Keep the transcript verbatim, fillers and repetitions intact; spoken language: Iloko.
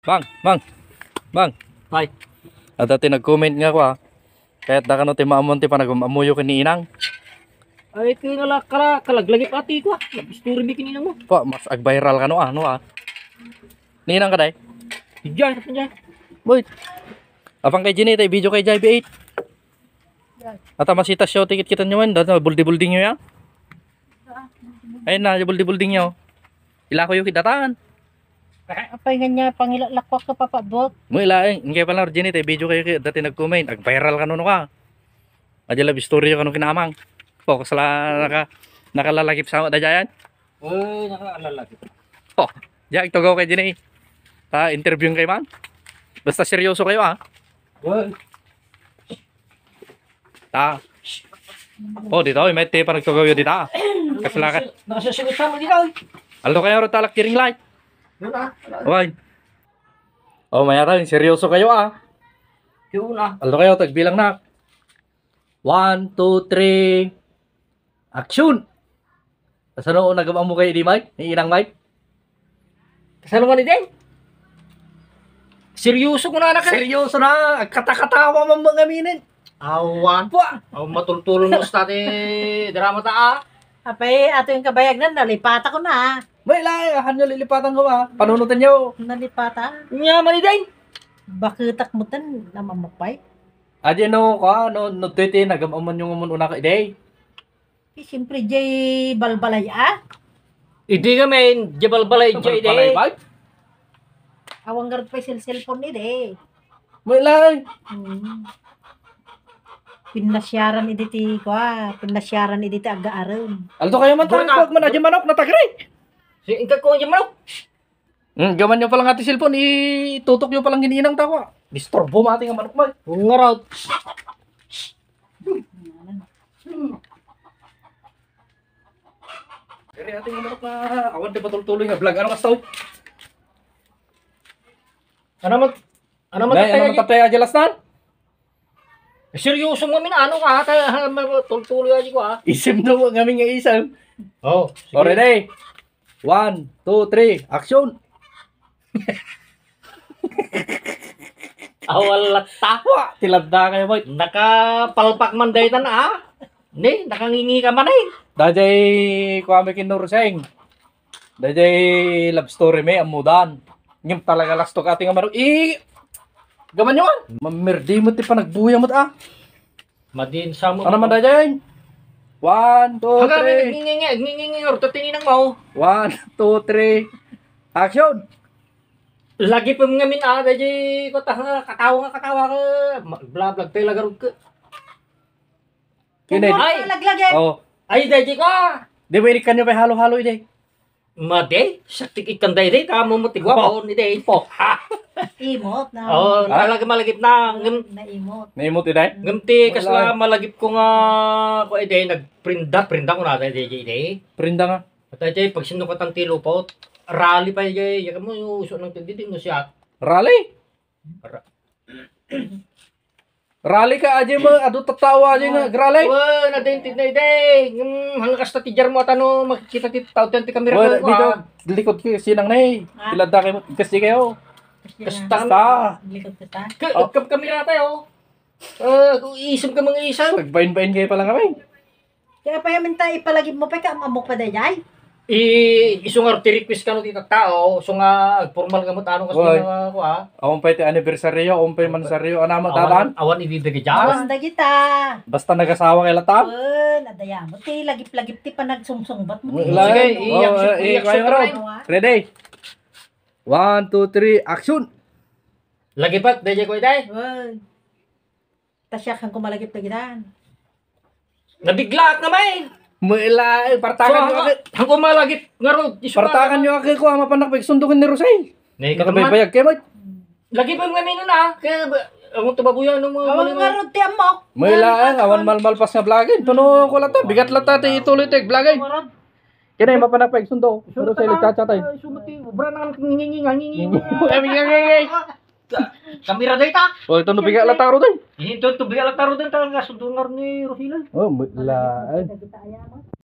Mang, mang, mang. Ay. Adda ti nag-comment nga kua. Kayatda kano ti maammoan ti panagam-ammoyo ken ni Inang. Ay, ti nala-, kala-, kalaglagip ati ko, ah. Nag-story mi ken ni Inang mo. Kua, mas ag-viral kano, ah, no, ah. Ni Inang kadi? Diyan, diyan. Boy. Apang kay Jenny, tay video kay J B eight. Ata masita siya, tikit kita nyo man, dada buldi-bulding nyo ya. Ayun na, buldi-bulding nyo. Ilakoyo kidatan. Apay nga niya, pangilaklak ko ka, Papa Bot. Mo ila, eh, ingkay pala, Jenny, tay video kayo, kayo, dati nag-comment, ag-viral ka, nuno ka. Aja love story ka, nung kinamang. Focus la, naka, nakalalagip sa da dyan. Uy, nakalalagip. Oh, diya, ito kay Jenny. Ta, interview kayo, man. Basta seryoso kayo, ah. Uy. Ta. Oh, dito, eh, may te, parang tugaw yun dito. Kasla ka. Nakasusugot sa mo dito, eh. Aldo kayo, ro, talak, kiring light. Yun, ah. Why? Oh, may araw, seryoso kayo, ah. Yun, ah. Aldo kayo, tagbilang na. One, two, three. Action! Kasano, nagam-ammo kayo di, Mike? Ni Inang Mike? Kasano man, Deng? Seryoso ko na, anak, eh. Seryoso na. Agkatakatawa man mga minin. Awan. Pua! Aw, matultulon mo sa ti drama ta, ah. Apay, ato yung kabayag na, nalipata ko na, ah. May lang, ahan nyo lilipatan ko, ah. Panunutan nyo. Nalipata? Nga man, Deng. Baketak mo tan, namamapay. Adi, no, ka, no, no, tete, nagam-amman yung amun una ka, Deng. Eh, siyempre, jay balbalay, ah? Idi nga, men, jay balbalay, jay, Balbalay, de. Bay? Awang garud pay cell-, cellphone ni, de. May lang. Hmm. Pinnasyaran idi ti, kwa, pinnasyaran idi ti agaarem. Aldo kayo man, Gurka. Tangkog man, adi manok, natagri. Si, ingkag ko, adi manok. Hmm, gaman nyo pala nga ti cellphone, itutok nyo palang gininang tao, ah. Disturbo mati nga manok mo, eh. Ngarot. Pero ating manok na, awan di patultuloy nga vlog. Ano nga stop? Ano man, ano man Nay, ano man tayo? Tapay aja last na? Seryoso nga min, ano ka, ha? Tultuloy aja ko, ha? Isim daw nga min nga isang. Oh, sige. O, ready? One, two, three, action! Awal latta. Wa, ti ladda kayo, boy. Nakapalpak man daytan, ah. Ni, nakangingi ka man, eh. Dajay, kuha mi kin Nurseng. Dajay love story mi, amudan. Ngem talaga lasto ka, ating amaro. I, gaman yun. Mamirdi mo ti panagbuya mo, ah. Madin sa mo. Ano man da dyan? One, two, Haga, three. Ngingingi, ngingingi, or tatininang mo. One, two, three. Action! Lagi pa nga min, ah, dayjay ko, ta, katawa nga, katawa ka. Ma-, bla-, blag tayo lagarog ka. Kini. Ay! Laglagi. Oh. Ay, dayjay ko, ah. Di ba, inikan nyo pa halo-halo, ide? Madi, saktik ikan daydi, ta mo mo ti guapo, Oh. ni day. Oh. Imot na. Oh, Ah? Talaga malagip na. Ngem, Naimot. Naimot, Inay? Ngem ti Wala kasla eh. Malagip ko nga, ko, eh, day, nagprinda, prinda ko na, day, day, day. Prinda nga. At ay, day, pag sinukatan ti lupot, rally pa, day, yakan mo, yung uso ng tindi, di mo siya. Rally? Ra- Rally ka, aja mo, adu tattawa, aja nga, grally. Wa, nadin ti, day, day. Hmm, hanggang kasta ti jar mo, at ano, makikita ti tao, ti kamera Wa, ko, dito, ah. Likod ko, sinang na eh. Ah. Ilanda kayo, kasi kayo. Kasta. Kasta. Likod kita. Ka, Oh. Ka, kamera tayo. Ah, isip ka mga isang. Nagbain-bain kayo pala kami. Kaya pa yamin tayo ipalagip mo pa, kaamamok pa dayjay? I, isu nga ti request kano ti tattao, isu nga formal nga mo, ano, kasi Why? Nga, ko, ah. Awan pa iti anniversary, awan pa yung mansaryo, ano mo, Awan, taban? Awan ibibigay dyan. Awan da kita. Basta nagasawa kayo lata? Oh, nadaya mo. Ti lagip-lagip ti panagsungsungbat mo. Wala. Sige, Oh, i-action, eh, i-action kayo, ka Rob. Rin. Ready? One, two, three, action! Lagipat, dayjay ko, itay. Oh. Ta siak, han ko malagip dagidan. Nabiglaak na, may. Mula, eh, partakan So, nyo hangko, ako. Hangko malagip nga ro, isu ka. Partakan nyo ako, ako, ama panak, pagsundukin ni Rosel. Nay, katuman. Nakabaybayag kayo, Mike. Lagi pa nga mino na, kaya ba, ang tubabuyan ng mga Awan mali nga mo. Ron, ti amok. Mula, Awan ah, awan nga malmalpas nga vlogin. Tuno ko lang ta, bigat lang ta, ti ituloy ti vlogin. Awan ron. Kaya na yung mapanak, pagsundo. Pero sa ilang chat-chat, eh. Sumati, obra na ang ngingingi, ngingingi. Kami nga, nga, nga. Kamera day ta. Oh, ito no biga la taro din. Ito to biga la taro din ta nga sundo nga ni Rosila. Oh, mula, ay.